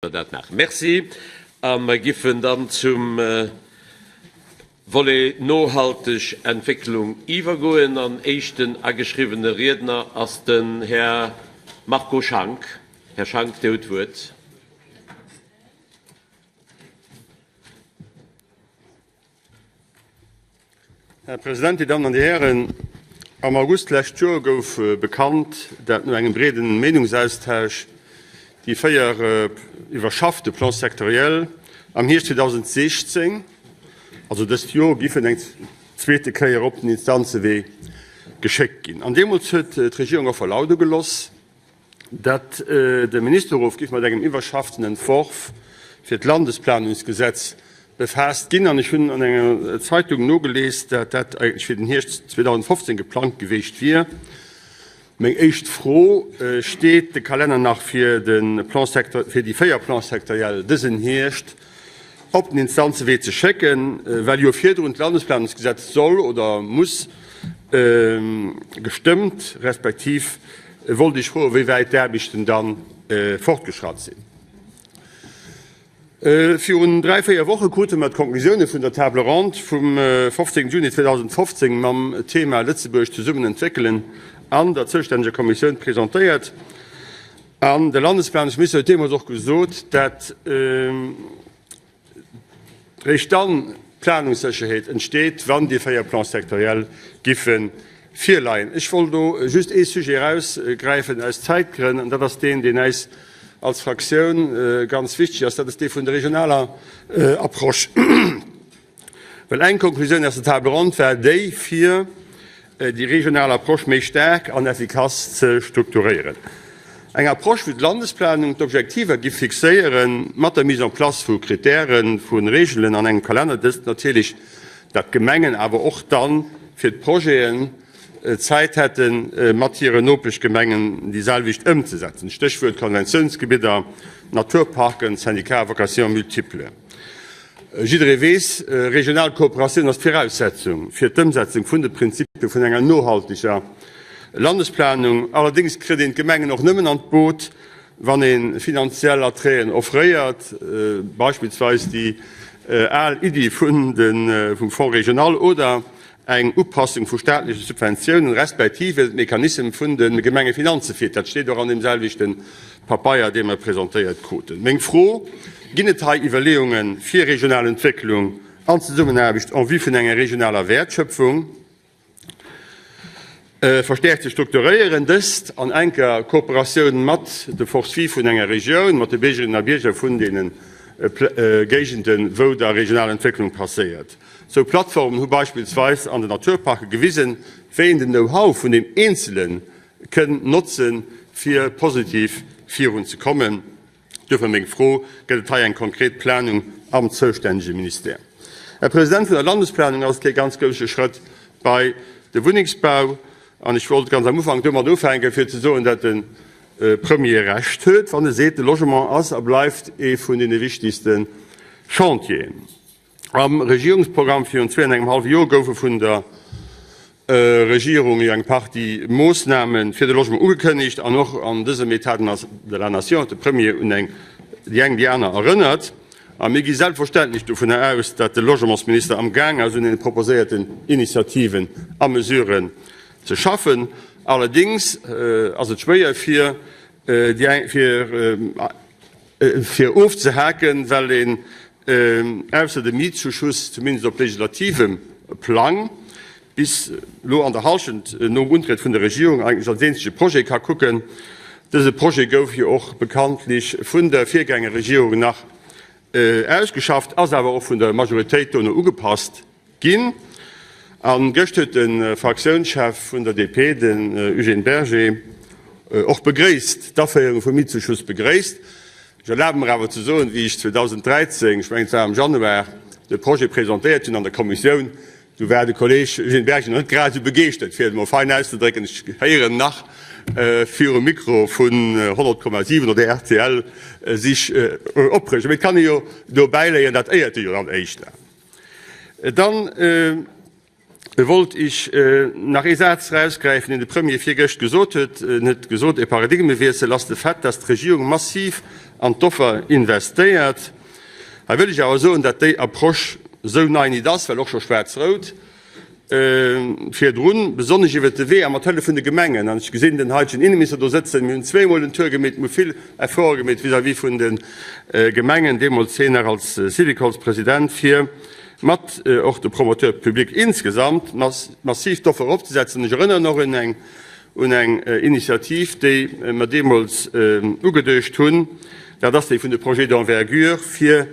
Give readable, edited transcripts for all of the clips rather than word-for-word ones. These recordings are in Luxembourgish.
Der dat maachen. Merci. A mer giffen dann zum Volet nohalteg Entwécklung iwwergoen. An éischten ageschriwwene Riedner ass den Här Marco Schank. Här Schank, Dir hutt d'Wuert. Här President, Dir Dammen an Dir Hären, am August d'lescht Joer gouf bekannt, dat no engem breeden Meenungsaustausch déi 4 iwwerschaffte Plans sectoriels am Hierscht 2016, also dëst Joer, giffen eng zweete Kéier op den Instanzewee geschéckt ginn. An deemools huet d'Regierung och verlaude geloss, dat de Ministerrof géif mat engem iwwerschafften Entworf fir d'Landesplanungsgesetz befaasst ginn. An ech hunn an enger Zeitung nogelies, dat dat eigentlech fir den Hierscht 2015 geplangt geweecht wier. Meng éischt Fro, Steet de Kalenner nach fir de Plan sector, fir déi 4 Plans sectoriels dësen Hierscht op den Instanzewee ze schécken, well jo virdrun d'Landesplanungsgesetz soll oder muss gestëmmt respektiv wollt ech froen, wéi wäit d'Aarbechten da fortgeschratt sinn. Virun 3, 4 Woche krute mer d'Konklusioune vun der Table ronde vum 15 Juni 2015 mam Thema Lëtzebuerg zesummen entwéckelen an der zoustänneger Kommissioun presentéiert. An de Landesplanungsminister huet deemools och gesot, dat Réischt dann d'Planungssécherheet entsteet, wann déi 4 Plans sectoriels giffe virleien. Ech wollt do just ee Sujet erausgräifen aus Zäitgrënn, an dat ass deen, deen äis als Fraktioun ganz wichteg ass, dat ass dee vun der regionaler Approche. Well eng Konklusioun aus der Table ronde war déi, fir déi regional Approche méi staark an effikass ze strukturéieren. Eng Approche, wou d'Landesplanung d'Objektiver giff fixéieren, mat der Mise en place vu Kritären, vu Reegelen an engem Kalenner, dëst natierlech, dat d'Gemengen awer och dann fir d'Projeten Zäit hätten, mat hiren Nopeschgemengen déi selwecht ëmzesetzen, Stéchwuert Konventiounsgebidder, Naturparken, Syndicats à vocation multiple. Jidderee weess, regional Kooperatioun ass d'Viraussetzung fir d'Ëmsetzung vun de Prinzipie vun enger nohalteger Landesplanung. Allerdéngs kritt een d'Gemengen och nëmmen an d'Boot, wann ee finanziell Attraiten offréiert, beispillsweis déi al Iddi vum Fonds régional oder eng Upassung vu staatleche Subventiounen, respektiv e Mechanissem vun de Gemengefinanze fir. Dat steet och an deem selwechte Papeier, dee mer presentéiert kruten. Meng Fro, Ginn et hei Iwwerleeunge fir regional Entwécklung an Zesummenaarbecht en vue vun enger regionaler Wäertschöpfung verstäerkt ze strukturéieren, dëst an enker Kooperatioun mat de Forces vives vun enger Regioun, mat de Biergerinnen a Bierger vun deene Géigenden, wou da regional Entwécklung passéiert? Sou Plattformen hu beispillsweis an den Naturparke gewisen, wéi een den Know-how vun deem Eenzele kënn notzen, fir positiv virun ze kommen. Duerfir meng Fro, Gëtt et hei eng konkret Planung am zoustännege Ministère? Här President, vun der Landesplanung ass et kee ganz grousse Schrëtt bei de Wunnengsbau. An ech wollt ganz am Ufank domat ufänken, fir ze soen, dat de Premier Recht huet, wann e seet, de Logement ass a bleift ee vun deene wichtigste Chantieren. Am Regierungsprogramm virun zwee an engem hallwe Joer goufe vun der Regierung jo eng Partie Moossname fir de Logement ugekënnegt an och an dësem État de la Nation huet de Premier un eng déi eng déi aner erënnert. A mir gi selbstverständlech dovunner aus, dat de Logementsminister am Gaang ass un deene proposéierten Initiativen a Mesuren ze schaffen. Allerdéngs ass et schwéier fir déi eng fir fir ofzehaken, well een ausser dem Mietzuschuss, zumindest op legislativem Plang, bis elo an der Hallschent nom Untritt vun der Regierung eigentlech als eenzege Projet ka kucken. Dëse Projet gouf jo och bekanntlech vun der Virgängerregierung nach ausgeschafft, ass awer och vun der Majoritéit dono ugepasst Ginn. A gëscht huet de Fraktiounschef vun der DP, den Eugène Berger, och begréisst, d'Aféierung vum Mietzuschuss begréisst. Ech erlabe mer awer ze soen, wéi ech 2013, ech mengen et war am Januar, de Projet presentéiert hunn an der Kommissioun, du war de Kolleeg Eugène Berger nach net grad esou begeeschtert, fir et emol fein auszedrécken. Ech héieren nach virum Mikro vun 100,7 oder rtl sich opreegen. Mee et kann ee jo do bäiléieren, dat éiert ee jo dann éischter. Dann wollt ech nach ee Saz erausgräifen, deen de Premier virgëscht gesot huet. En huet gesot, E Paradigmewiessel ass de Fait, dass d'Regierung massiv. an d'Offer investéiert. Hei wëll ech awer soen, datt déi Approche esou nei nit ass, well och scho Schwaarz-Rout virdrun, besonnesch iwwert de Wee a mat Hëllef vun de Gemengen, an ech gesinn den heitegen Inneminister do sëtzen, mir hunn zweemol den Tour gemeet, mir hu vill Efforte gemeet vis-à-vis vun de Gemengen, deemools hien nach als Syvicol-President, fir mat och de Promoteurs publics insgesamt massiv d'Offer eropzesetzen. Ech erënneren och un eng un eng Initiativ, déi mer deemools ugeduecht hunn, dat ass déi vun de Projets d'envergure, fir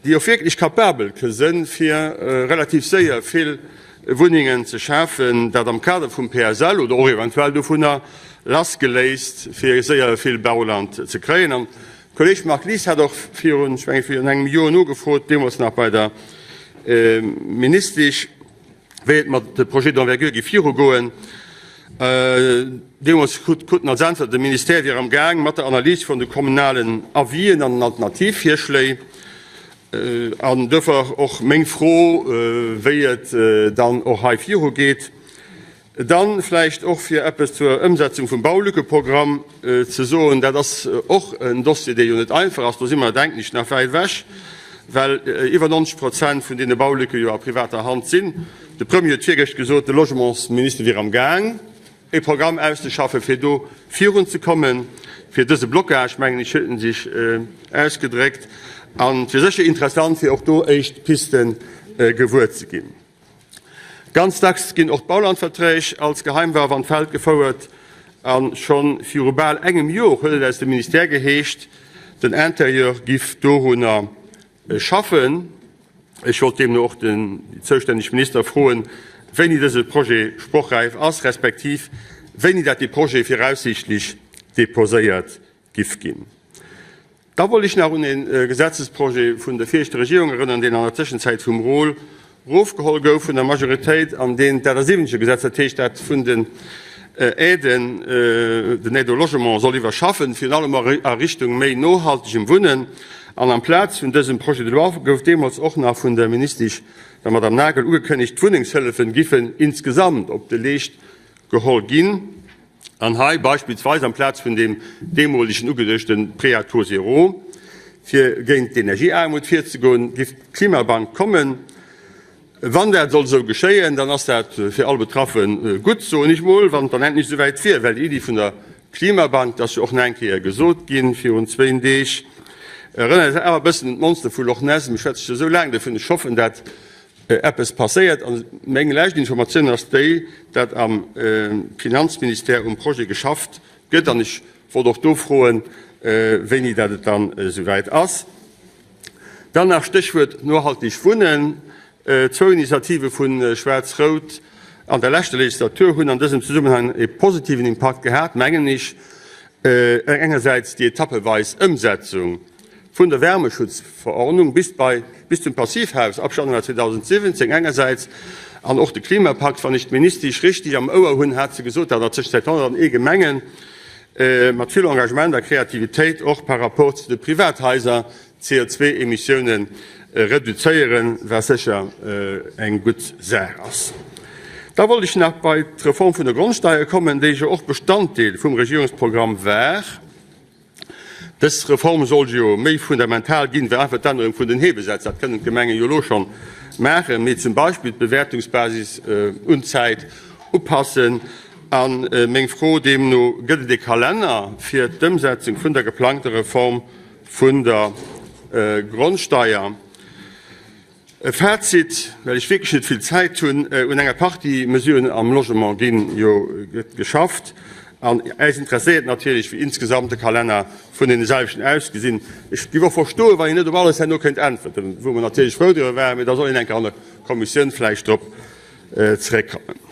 déi och wierklech capabel sënn, fir relativ séier vill Wunnengen ze schafen, dat am Kader vum PSL oder och eventuell dovunner lassgeléist, fir séier vill Bauland ze kréien. An de Kolleeg Marc Lies hat och virun, ech menge virun engem Joer nogefrot, deemools nach bei der Ministesch, wéi et mat de Projets d'envergure géif virugoen. Deemools krut en als Äntwert, de Ministère wier am Gaang mat der Analys vun de kommunalen Avisen an den Alternativvirschléi. An duerfir och meng Fro, wéi et dann och hei virugeet. Dann vläicht och fir eppes zur Ëmsetzung vum Baulückeprogramm ze soen, Dat ass och en Dossier, dee jo net einfach ass. Do si mer, denken ech, nach wäit ewech, well iwwer 90 Prozent vun deene Baulücke jo a privater Hand sinn. De Premier huet virgëscht gesot, de Logementsminister wier am Gaang, e Programm auszeschaffen, fir do virunzekommen, fir dëse Blocage, mengen ech, huet en sech ausgedréckt. An et wier sécher interessant, fir och do éischt Piste gewuer ze ginn. Ganz dacks ginn och d'Baulandverträg als Geheimwaff an d'Feld gefouert. A scho viru bal engem Jor huet et aus dem Ministère geheescht, den Interieur giff dorunner schaffen. Ech wollt deemno och den zoustänneg Minister froen, wéini dëse Projet sprochräif ass, respektiv wéini dat dee Projet viraussiichtlech deposéiert giff ginn. Da wollt ech nach un e Gesetzesprojet vun der viregter Regierung erënnern, deen an der Tëschenzäit vum Rôle erofgeholl gouf vun der Majoritéit an deen d'Adersiwwenzeger Gesetz, dat heescht dat vun den Aiden, den Aide au logement soll iwwerschaffen, virun allem a Richtung méi nohaltegem Wunnen. An amplaz vun dësem Projet de loi gouf deemools och nach vun der Ministesch, der Madame Nagel, ugekënnegt, d'Wunnengshëllefen giffen insgesamt op de Leescht geholl ginn. An hei beispillsweis amplaz vun deem deemolegen ugeduechte Prêt à taux zéro, fir géint d'Energieaarmut virzegoen, giff d'Klimabank kommen. Wann dat sollt esou geschéien, dann ass dat fir all Betraffe gutt, soen ech mol, wann et dann endlech esouwäit wier, well déi Iddi vun der Klimabank, dat ass jo och nach eng Kéier gesot gi virun zwéin Deeg, erënnert eis awer e bëssen un d'Monster vu Loch Ness. Mir schwätze scho esou laang dovun, ech hoffen dat eppes passéiert. An meng lescht Informatioun ass déi, datt am Finanzministère um Projet geschafft gëtt. An ech wollt och do froen, wéini dat et dann esouwäit ass. Dann nach Stéchwuert nohalteg Wunnen. Zwou Initiative vu Schwaarz-Rout an der leschter Legislatur hunn an dësem Zesummenhang e positiven Impakt gehat, mengen ech. Engersäits déi etappeweis Ëmsetzung vun der Wärmeschutzverordnung bis bei bis zum Passivhaus ab Januar 2017 engersäits an och de Klimapakt. Wann ech d'Ministesch richtig am Ouer hunn, hat se gesot, datt an der Tëschenzäit 101 Gemenge mat vill Engagement a Kreativitéit och par rapport zu de Privathaiser d'CO2-Emissioune reduzéieren, wat sécher eng gutt Saach ass. Da wollt ech nach bei d'Reform vun der Grondsteier kommen, déi jo och Bestanddeel vum Regierungsprogramm war. Dës Reform soll jo méi fundamental ginn, wéi einfach d'Ännerung vun den Hebesätz. Dat kënnen d'Gemengen jo elo schonn maachen, mee zum Beispill d'Bewäertungsbasis un d'Zäit upassen. A meng Fro deemno, Gëtt et e Kalenner fir d'Ëmsetzung vun der geplangter Reform vun der Grondsteier? E Fazit, well ech wierklech net vill Zäit hunn, Un enger Partie Mesuren am Logement ginn jo gëtt geschafft. An äis interesséiert natierlech, wéi insgesamt de Kalenner vun deene selwechten ausgesinn. Ech géif och verstoen, wann een net op alles herno kéint äntwerten, wou mer natierlech frou driwwer waren, mee da soll een eng Kéier an der Kommissioun vläicht drop zeréckkommen.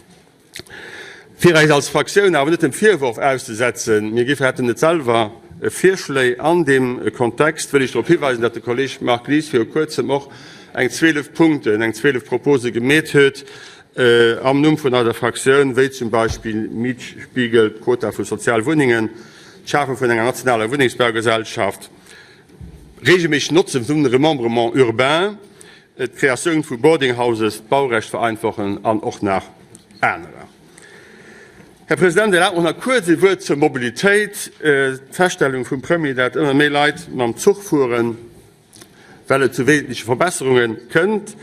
Fir eis als Fraktioun awer net dem Virworf auszesetzen, mir géifen hätten net selwer Virschléi an deem Kontext, wëll ech drop hiweisen, datt de Kolleeg Marc Lies viru Kuerzem och eng 12 Punkten, eng 12 Propose gemeet huet am Numm vun eiser Fraktioun, wéi zum Beispill Mietspiegel, d'Quota vu Sozialwunnengen, d'Schafe vun enger nationaler Wunnengsbaugesellschaft, regelméisseg Notze vum Remembrement urbain, d'Kreatioun vu Boarding Houses, d'Baurecht vereinfachen an och nach anerer. Här President, erlaabt mer nach kuerz ee Wuert zur Mobilitéit. D'Feststellung vum Premier, dat ëmmer méi Leit mam Zuch fueren, well et zu wesentleche Verbesserunge kënnt,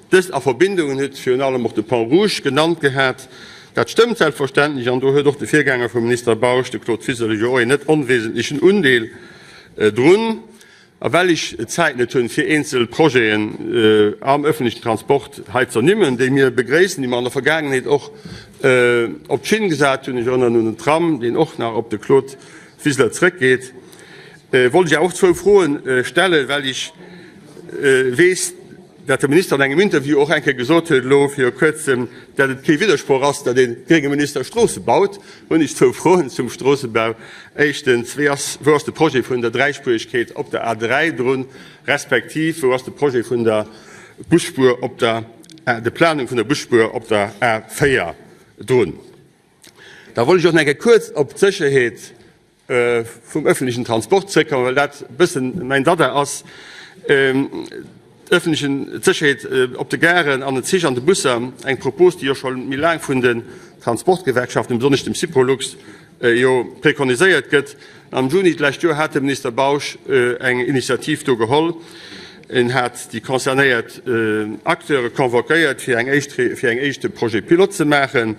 dëst a Verbindung, en huet virun allem och de Pont Rouge genannt gehat, dat stëmmt selbstverständlech, an do huet och de Virgänger vum Minister Bausch, de Claude Wiseler, jo och een net onwesentlechen Undeel drun. A well ech d'Zäit net hunn, fir eenzel Projeten am öffentlichen Transport hei ze ernimmen, déi mir begréissen, déi mer an der Vergaangenheet och op d'Schinn gesat hunn, ech erënneren un den Tram, deen och nach op de Claude Wiseler zrëckgeet, wollt ech awer och zwou Froen stellen, well ech weess, dat de Minister an engem Interview och eng Kéier gesot huet elo viru Kuerzem, dat et kee Widdersproch ass, datt ee grénge Minister Stroosse baut, hunn ech zwou Froen zum Stroossebau. Éischtens, wéi ass, wou ass de Projet vun der Dräispuregkeet op der A3 drun, respektiv wou ass de Projet vun der Busspuer op der, de Planung vun der Busspuer op der A4 drun? Da wollt ech och nach eng Kéier kuerz op d'Sécherheet vum öffentlichen Transport zréckkommen, well dat e bëssen mäin Dada ass, d'öffentlichen, d'Sécherheet op de Garen, an den Zich an de Busser, eng Propos, déi jo scho méi laang vun den Transportgewerkschaften, besonnesch dem Syprolux, jo prekoniséiert gëtt. Am Juni d'lescht Joer hat de Minister Bausch eng Initiativ do geholl. En hat déi concernéiert Acteure convoquéiert, fir eng éischt, fir eng éischte Projet pilote ze maachen.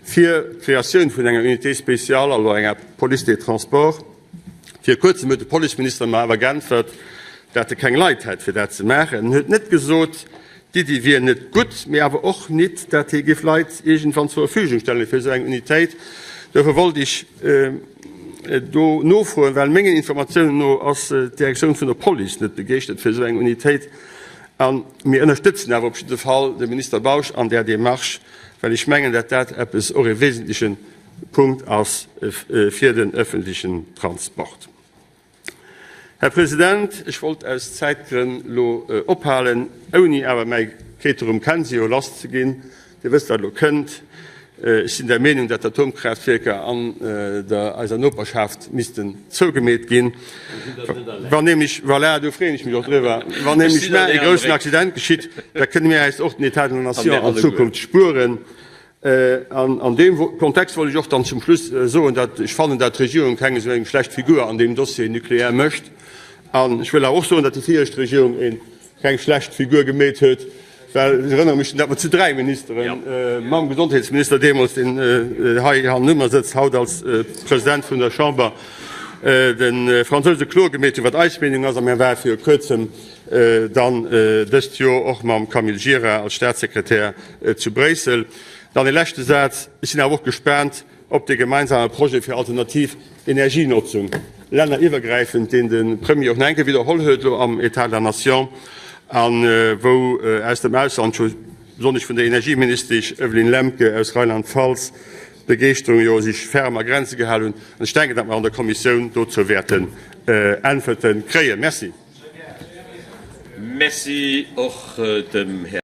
Fir d'Kreatioun vun enger Unité spéciale, also enger Police des transports. Vir kuerzem huet de Policeminister mer awer geäntwert, dat e keng Leit hätt fir dat ze maachen. En huet net gesot, d'Iddi wier net gutt, mee awer och nit, dat hie géif Leit iergendwann zur Verfügung stellen fir esou eng Unitéit. Dofir wollt ech do nofroen, well mengen Informatiounen no ass d'Direktioun vun der Police net begeeschtert fir esou eng Unitéit. A mir ënnerstëtzen awer op jidde Fall de Minister Bausch an där Démarche. Well ech mengen, datt dat eppes och e wesentleche Punkt ass fir den öffentlichen Transport. Här President, ech wollt aus Zäitgrënn elo ophalen, ouni awer mäi Ceterum censeo lasszeginn. Dir wësst, wat elo kënnt. Ech sinn der Meenung, datt d'Atomkraaftwierker an der eiser Noperschaft missten zougemeet ginn. Wann nämlech, voilà, do freeën ech mech och driwwer, wann nämlech mar e groussen Accident geschitt, da kënne mir äis och den État de la nation an Zukunft spueren. An an deem Kontext wollt ech och dann zum Schluss soen, datt ech fannen, datt d'Regierung keng esou eng schlecht Figur an deem Dossier nucléaire mécht. An ech wëll awer och soen, datt déi viregt Regierung e keng schlecht Figur gemeet huet, well ech erënnere mech, datt mer zu dräi Ministeren, mam Gesondheetsminister deemools, deen hei hannenu mer sëtzt, haut als President vun der Chamber, de Fransouse kloer gemeet hunn, wat eis Meenung ass. A mir ware viru Kuerzem dann dëst Joer och mam Camille Gira als Statssekretär zu Bréissel. Dann ee leschte Saz, Ech sinn awer och gespaant op dee gemeinsame Projet fir alternativ Energienotzung, länneriwwergräifend, deen de Premier och nach eng Kéier widderholl huet elo am État de la nation a wou aus dem Ausland scho, besonnesch vun der Energieministesch Evelyne Lemke aus Rheinland-Pfalz, d'Begeeschterung jo sech ferm a Grenze gehal hunn. An ech denken, datt mer an der Kommissioun dozou wäerten Äntwerte kréien. Merci. Merci och dem Här.